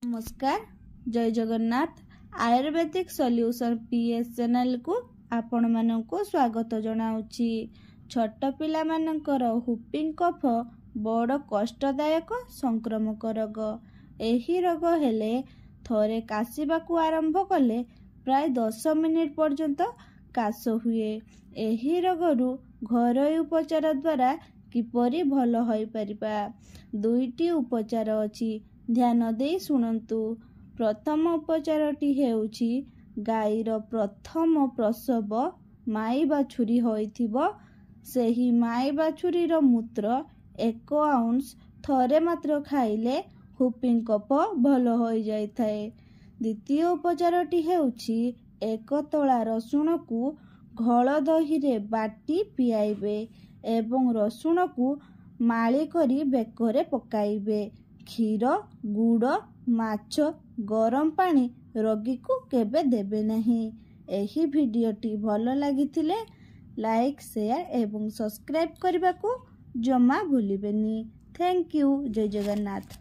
ନମସ୍କାର, ଜୟ ଜଗନ୍ନାଥ। ଆୟୁର୍ବେଦିକ solution PS ଚ୍ୟାନେଲକୁ ଆପଣମାନଙ୍କୁ ସ୍ୱାଗତ ଜଣାଉଛି। ଛୋଟ ପିଲାମାନଙ୍କର ହୁପିଂ କଫ ବଡ଼ କଷ୍ଟଦାୟକ ସଂକ୍ରମକ ରୋଗ। ଏହି ରୋଗ ହେଲେ ଥରେ କାଶିବାକୁ ଆରମ୍ଭ କଲେ ପ୍ରାୟ 10 ମିନିଟ୍ ପର୍ଯ୍ୟନ୍ତ କାଶ ହୁଏ। ଏହି ରୋଗରୁ ଘରୋଇ ଉପଚାର ଦ୍ୱାରା କିପରି ଭଲ ହୋଇପାରିବା? ଦୁଇଟି ଉପଚାର ଅଛି, ଧ୍ୟାନ ଦେଇ ଶୁଣନ୍ତୁ। ପ୍ରଥମ ଉପଚାରଟି ହେଉଛି, ଗାଈର ପ୍ରଥମ ପ୍ରସବ ମାଇ ବାଛୁରୀ ହୋଇଥିବ, ସେହି ମାଇ ବାଛୁରୀର ମୂତ୍ର 1 ଆଉନ୍ସ ଥରେ ମାତ୍ର ଖାଇଲେ ହୁପିଂ କଫ ଭଲ ହୋଇଯାଇଥାଏ। ଦ୍ୱିତୀୟ ଉପଚାରଟି ହେଉଛି, 1 ତଳା ରସୁଣକୁ ଘୋଳ ଦହିରେ ବାଟି ପିଆଇବେ ଏବଂ ରସୁଣକୁ ମାଳି କରି ବେକରେ ପକାଇବେ। କ୍ଷୀର, ଗୁଡ଼, ମାଛ, ଗରମ ପାଣି ରୋଗୀକୁ କେବେ ଦେବେ ନାହିଁ। ଏହି ଭିଡ଼ିଓଟି ଭଲ ଲାଗିଥିଲେ ଲାଇକ୍, ସେୟାର ଏବଂ ସବସ୍କ୍ରାଇବ୍ କରିବାକୁ ଜମା ଭୁଲିବେନି। Thank you. Jay Jagannath.